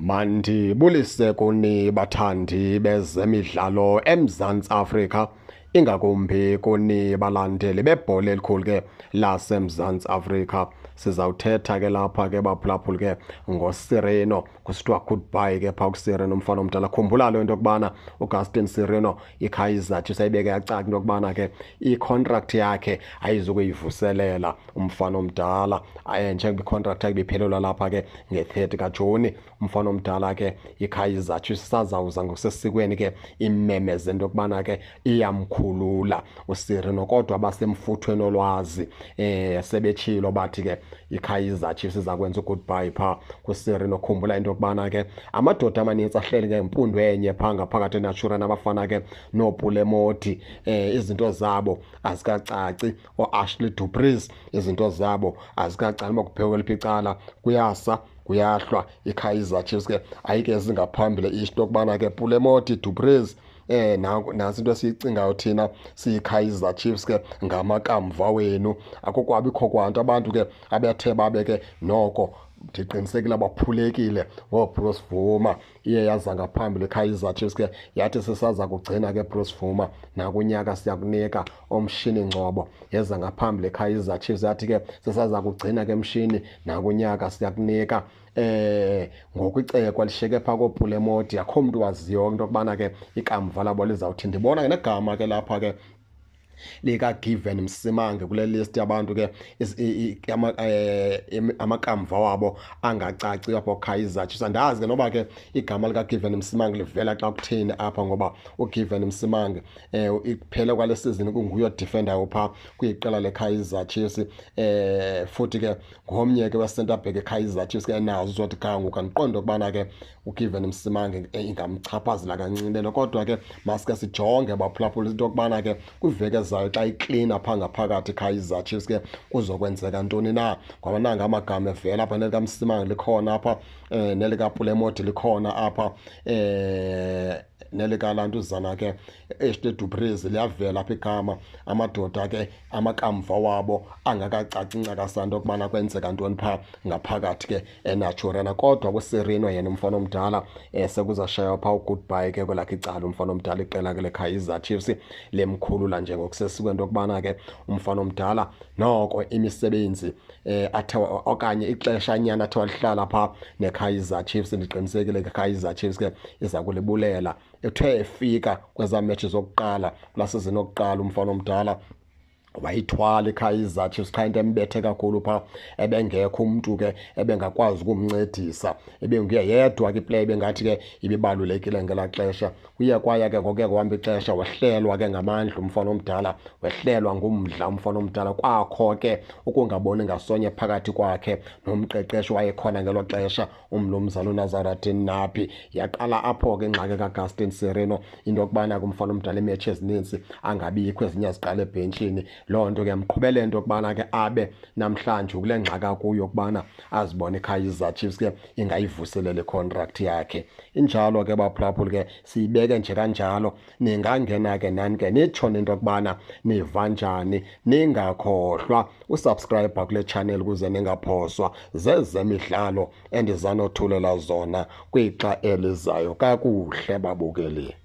Mandibulise kuni bathandi bezemidlalo eMzantsi Afrika, ingakumbi kuni balandeli bebhola elikhulu ke laseMzantsi Afrika. Sizawuthetha ke lapha ke baphulaphuli ke ngoSirino, kusithiwa goodbye ke phaa kuSirino umfana omdala. Khumbula loo nto yokubana uGaston Sirino iKaizer Chiefs ayibeke yacaca into yokubana ke i-contract yakhe ayizukuyivuselela umfana omdala, njengoba i-contract yakhe ibiphelelwa lapha ke nge-30 kaJuni. Umfana omdala ke iKaizer Chiefs isazawuza ngokusesikweni ke imemeze into yokubana ke iyamkhulula uSirino, kodwa basemfuthweni olwazi sebetshilo bathi ke iKaizer Chiefs iza kwenza ugoodbye phaa kuSirino. Khumbula into yokubana ke amadoda amanintsi ahleli ngempundu enye phaa ngaphakathi eNaturena, abafana ke nooPule Mmodi, izinto zabo azikacaci, ooAshley Du Preez izinto zabo azikacaci uba kuphekwe kweliphi icala, kuyasa kuyahlwa. iKaizer Chiefs ke ayike zingaphambili isho into yokubana ke Pule Mmodi, Du Preez, nantsi into esiyicingayo thina siyiKaizer Chiefs ke ngamakamva wenu. Akukwabikho kwanto abantu ke abethe babe ke noko ndiqinisekile baphulekile ngooBruce Bvuma. Iye yaza ngaphambili iKaizer Chiefs ke yathi sisaza kugcina ke Bruce Bvuma, nakunyaka siyakunika omshini Ngcobo. Yeza ngaphambili iKaizer Chiefs yathi ke sisaza kugcina ke mshini, nakunyaka siyakunika. Ngoku icekwa lishiyeke phaa kooPule Mmodi, akho mntu waziyo into yokubana ke ikamva labo lizawuthi. Ndibona ke negama ke lapha ke likaGiven Msimange kule list yabantu ke amakamva wabo angacaci apho Kaizer Chiefs. Andazi ke noba ke igama likaGiven Msimange livela xa kutheni apha, ngoba uGiven Msimange iphele kwale season kunguye defender phaa kwiqela leKaizer Chiefs, futhi ke ngomnye ke we-center back eKaizer Chiefs ke enazo uzothi ga ngoku. Andiqonde ukubana ke uGiven Msimange ingamchaphazela kancinci le, kodwa ke masike sijonge baphulaphula into yokubana ke kwiveki ezayo xa iklina phaa ngaphakathi Kaizer Chiefs ke kuzokwenzeka ntoni na, ngoba nanga amagama evela apha, nelikaMsimange likhona apha, nelikaPule Mmodi likhona apha, nelikalantuzana ke Ashley Du Preez liyavela apha igama. Amadoda ke amakamva wabo angakacaci ncakasana into yokubana kwenzeka ntoni phaa ngaphakathi ke eNaturena. Kodwa kuSirino yena umfana omdala sekuzashaywa phaa ugoodbye ke kwelakhe icala umfana omdala, iqela ke leKaizer Chiefs lemkhulula nje ngokusesikweni into yokubana ke umfana omdala noko imisebenzi athe okanye ixeshanyana athe walihlala phaa neKaizer Chiefs, ndiqinisekile ke Kaizer Chiefs ke iza kulibulela. Ethe efika kwezaa match zokuqala kulaa season yokuqala umfana omdala wayithwala iKaizer Chiefs, qha into embethe kakhulu phaa ebengekho umntu ke ebengakwazi ukumncedisa, ebenguye yedwa ke iplayer ebengathi ke ibibalulekile ngelaa xesha. Kuye kwaya ke ngokuya kuhamba ixesha wehlelwa ke ngamandla umfana omdala, wehlelwa ngumdla umfana omdala, kwakho ke ukungaboni ngasonye phakathi kwakhe nomqeqeshi wayekhona ngelo xesha umnumzana uNazarethin Nabi. Yaqala apho ke ingxaki kaGaston Sirino into yokubana kumfana omdala iimetshi ezininzi angabikho, ezinye aziqala ebhentshini. Loo nto ke yamqhubela into yokubana ke abe namhlanje kule ngxaki akuyo yokubana azibone iKaizer Chiefs ke ingayivuselela icontract yakhe. Injalo ke baphulaphuli ke siyibeke nje kanjalo, ningangena ke nani ke nitsho into yokubana niva njani. Ningakhohlwa usubscribe kule channel ukuze ningaphoswa zezemidlalo endizanothulela zona kwixa elizayo. Kakuhle babukeli.